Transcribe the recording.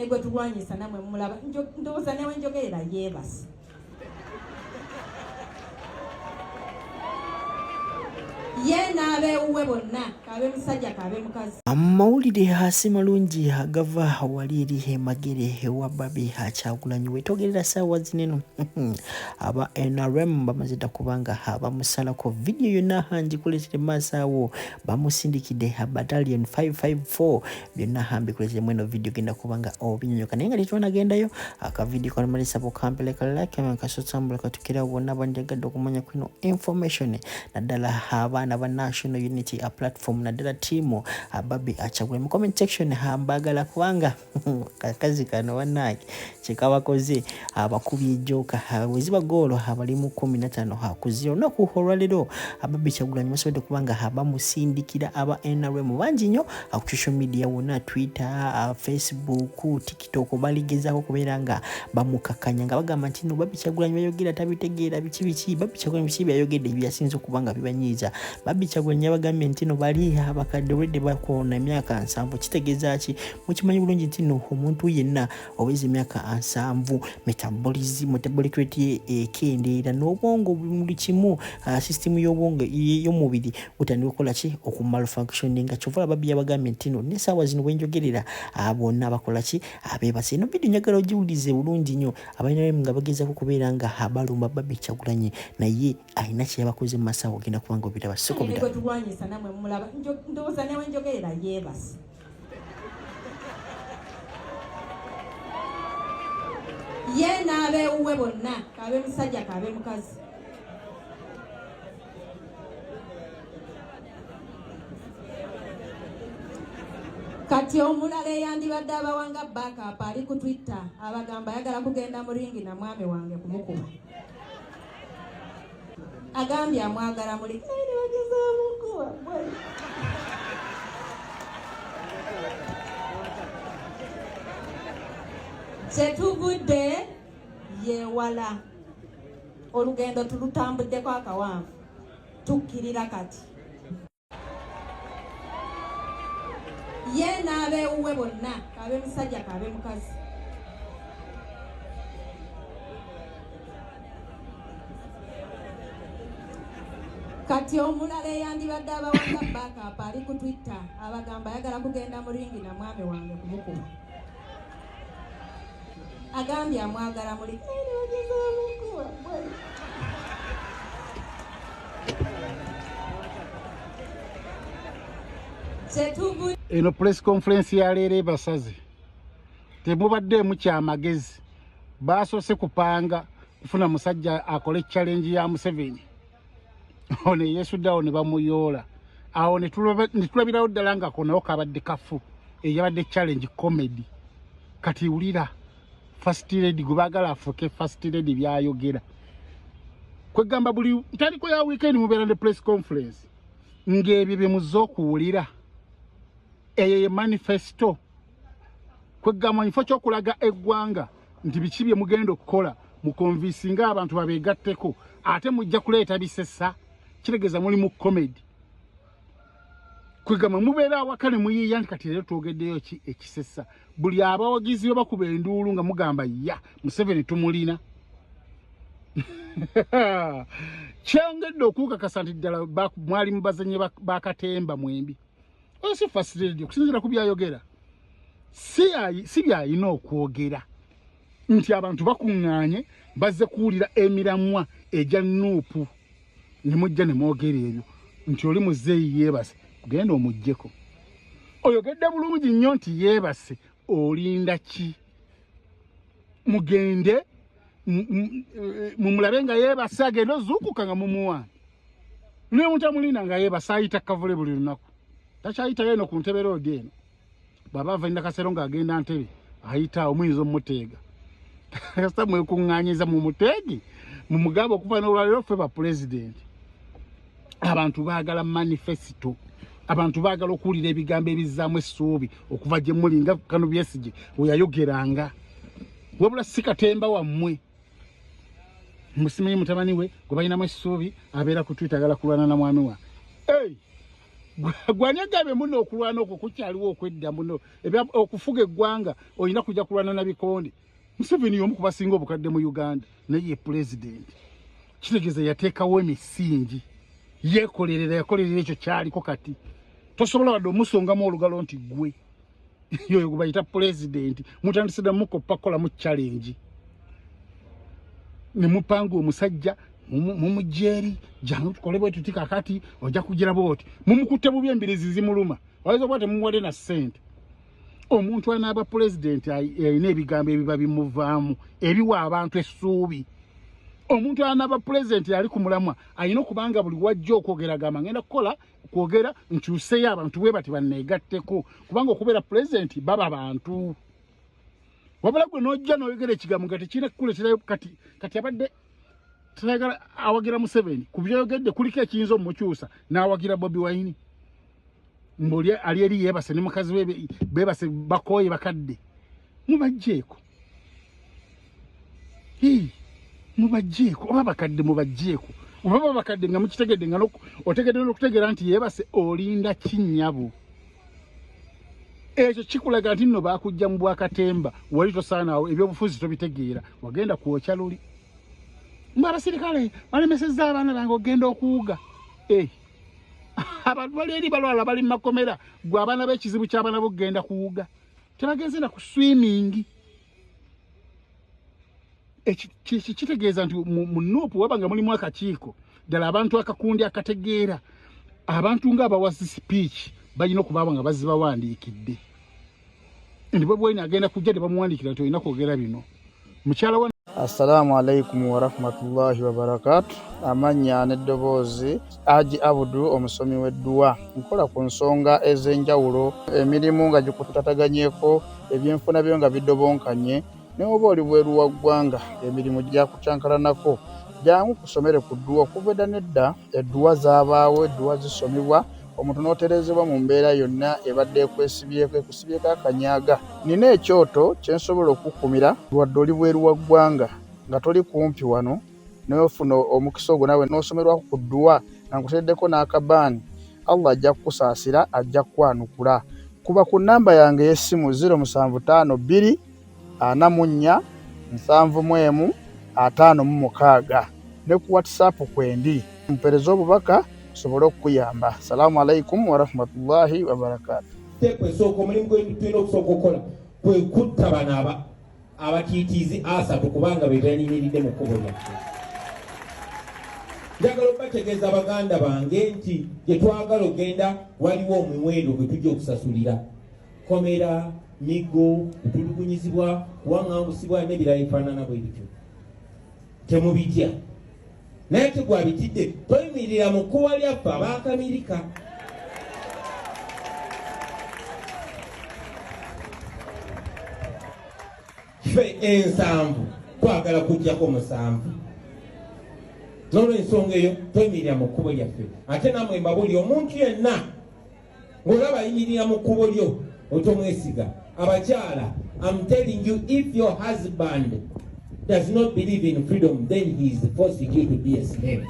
Ne gwe tulwanyisa namwe mumulaba, ndowooza newe njogerera yeebase. Ye n'abeewuwe bonna, kaabe musajja kaabe mukazi. Amawulire si malungi agava wali eri emagere ewa Barbie Kyagulanyi wetogerera saawa zineno aba NRM bamaze dda kubanga bamusalako vidiyo yonna ngikuleetere maaso awo bamusindikidde battalion 554 byonna mbikuleeteremu eno vidiyo genda kubanga obinyonyoka naye nga tetwanagendayo akavidiyo kanomalisa bukampeleka like kasotambula katukira bonna bandyagadde okumanya kwino information naddala abaana ba National Unity Platform naddala tiimu Barbie Kyagulanyi mu comment section mbagala kubanga kakazi kano bannange kyekabakoze abakubye ejjooka weziba goolo abalimu 15-0. Olunaku olwaleero Barbie Kyagulanyi basobodde kubanga bamusindikira aba NRM bangi nnyo ku social media wonna, Twitter, Facebook, TikTok, baligezaako okubeera nga bamukakanya nga bagamba nti no Barbie Kyagulanyi bayogera tabitegeera biki biki. Barbie Kyagulanyi biki byayogedde byasinze okuba nga bibanyiiza. Barbie Kyagulanyi yabagambye nti no bali abakadde olwedde bakoona emyaka 70, kitegeeza ki? Mukimanyi bulungi nti no omuntu yenna oweza emyaka 70 metabolism, metabolic rate ye ekendeera n'obwongo buli kimu, system y'obwongo y'omubiri butandika okukola ki? Okumalfunctioninga. Kyova Barbie yabagambye nti no n'essaawa zino bwenjogerera bonna bakola ki? Abeebase. Eno vidiyo njagala ogiwulirize bulungi nnyo. Abalina nga bagezaako okubeera nga balumba Barbie Kyagulanyi naye alina kye yabakoze mu masawo, ogenda kubanga obiraba soko Ne biraba. gwe tulwanyisa namwe mumulaba, ndowooza newe njogerera yeebase. Ye n'abeewuwe bonna, kaabe musajja kaabe mukazi. Kati omulala eyandibadde abawanga backup ali ku Twitter abagamba ayagala kugenda mu ringi na mwami wange kumukuba. Agambye amwagala muli naye ne bagezaamu okukuba. Kyetuvudde yeewala, olugendo tulutambuddeko akawanvu, tukkirira kati. Ye n'abeewuwe bonna, kaabe musajja kaabe mukazi. Kati omulala eyandibadde abawanga backup ali ku Twitter abagamba ayagala kugenda mu ringi na mwami wange kumukuba. Agambye amwagala muli naye ne bagezaamu okukuba. Eno press conference ya leero ebasaze temubaddeemu kyamagezi. Basoose kupanga kufuna musajja akole challenge ya Museveni, ono yeesuddeawo ne bamuyoola awo ne tulabirawo ddala nga konawo kabadde kafu, eyabadde challenge comedy. Kati wulira first lady gwe baagala afuuke first lady byayogera, kwegamba buli ntandiko ya weekend mubeera ne press conference ng'ebyo bye muzze okuwulira. Eyo ye manifesto, kwegamba mu kifo ky'okulaga eggwanga nti biki bye mugenda okukola mukonvisinga abantu babeegatteko, ate mujja kuleeta bisesa, kitegeeza muli mu comedy. Kwegamba mubeera awaka ne muyiiya nti kati leero twogeddeyo ki ekisesa. Buli abawagizi bwe bakuba enduulu nga mugamba ya Museveni tumulina. Kyongedde okukakasa nti ddala mwali mubazannyi bakatemba mwembi. Oyo si first lady okusinziira ku byayogera, si byayina okwogera nti abantu bakuŋŋaanye bazze kuwulira emiramwa egya nuupu ne mujja ne mwogera ebyo nti oli muzeeyi yeebase, genda omuggyeko. Oyogedde bulungi nnyo nti yeebase, olinda ki? Mugende mumulabe nga yeebase, agende ozuukuka nga mumuwaana. Naye omuntu amulinda nga yeebase ayita kavule buli lunaku, takyayitayo eno ku ntebe roodi eno. Bw'aba ava Nakasero ng'agenda Ntebe ayita awo, muyinza omumuteega. Kasita mwekuŋŋaanyiza mumuteege mumugambe okuva n'olwaleero ffe ba pulezidenti. Abantu baagala manifesto, abantu baagala okuwulira ebigambo ebizzaamu essuubi okuva gye muli, nga Kano Besigye we yayogeranga. Wabula si katemba wammwe. Musimanyi mutabani we gwe balinamu essuubi abeera ku Twitter agala kulwana na mwami wa. Hey! Gwani agambye muno okulwana okwo kukyaliwo okwedda muno okufuga eggwanga olina kujja kulwana na bikonde. Museveni y'omu ku basinga obukadde mu Uganda, naye ye pulezidenti. Kitegeeza yateekawo emisingi, yeekolerera, yakolerera ekyo kyaliko. Kati tosobola wadde omusongamu olugalo nti ggwe yoyo gwe bayita pulezidenti. Mutandise dda mukoppa kukolamu challenge ne mupanga omusajja mumugye eri, jangu tukole bwe tuti, kakati ojja kugira bwoti. Mumukutte bubi, embirizi zimuluma, oyinza okuba temuwale na ssente. Omuntu anaaba pulezidenti alina ebigambo ebiba bimuvaamu ebiwa abantu essuubi. Omuntu anaaba pulezidenti ali ku mulamwa alina okubanga buli wajja okwogera agamba ngenda kukola kwogera nkyuseyo abantu bwe bati banneegatteko, kubanga okubeera pulezidenti baba bantu. Wabula gwe n'ojja n'oyogera ekigambo nga tekirina kukuleeterayo. Kati kati abadde tayagala awagira Museveni, ku byoyogedde kuliko ekiyinza omukyusa n'awagira Bobi Wine mboli ali eri yeebase ne mukazi we, beebase bakooye bakadde. Mubajjeeko, mubajjeeko oba bakadde, mubajjeeko oba babakadde nga mukitegedde nga otegedde n'okutegeera nti yeebase. Olinda kinnyabo ekyo kikulaga nti nno bakujja mu bwakatemba, wali tosaanaawo, ebyobufuzi tobitegeera, wagenda kwokya luli. Mbu abasirikale balemesezza abaana bange okugenda okuwuga. Abantu bali eri balwala, bali mumakomera, gwe abaana b'ekizibu ky'abaana bokugenda kuwuga, tebagenze na ku swimming. Kitegeeza nti mu NUP waba nga mulimu akakiiko ddala, abantu akakundi akategeera, abantu ng'abawazi speech balina okubaaba nga bazibawandiikidde nti Bobi Wine agenda kujja, tebamuwandiikira nti olina kwogera bino. Mukyala wa Assalamu alaikum warahmatullahi wabarakatu. Amannya n'eddoboozi Aji Abudu, omusomi w'edduwa. Nkola ku nsonga ez'enjawulo, emirimu nga gikutataganyeko, ebyenfuna byo nga bidobonkanye, ne oba oli bweru wa ggwanga emirimu gyakukyankalanako, jangu kusomere ku dduwa. Okuva edda n'edda edduwa zaabaawo, edduwa zisomebwa omuntu n'otereezebwa mu mbeera yonna ebadde ekwesibyeko, ekusibyeko akanyaga. Nina ekyoto kye nsobola okukukumira wadde oli bweru wa ggwanga nga toli kumpi wano, n'ofuna omukisa ogwo naawe n'osomerwako ku dduwa nga nkuteereddeko n'akabaani. Allah ajja kukusaasira, ajja kukwanukula. Kuba ku nnamba yange ey'essimu 0752 44 71 56 ne ku WhatsApp kwendi, mpeereze obubaka nsobole okukuyamba. Salaamu alaikum warahmatullahi wabarakatu. Step esooka, omulimu gwe tulina okusooka okukola kwe kutta bano abatiitiizi asatu, kubanga be balimiridde mu kkubo lyaffe. Njagala okubategeeza baganda bange nti gye twagala ogenda waliwo omuwendo gwe tujja okusasulira: komera, miggo, kutulugunyizibwa, kuwaŋŋangusibwa n'ebirala ebifaanana bwe bityo. Temubitya, naye ate gwabitidde toyimirira mu kkubo lyaffe abakamirika. Ffe 70 twagala kujjako 7. N'olwensonga eyo toyimirira mu kkubo lyaffe. Ate namwe mbabuli, omuntu yenna ng'olaba ayimirira mu kkubo lyo, otomwesiga. Abakyala, I'm telling you, if your husband does not believe in freedom, then he is forcing you to be a slave.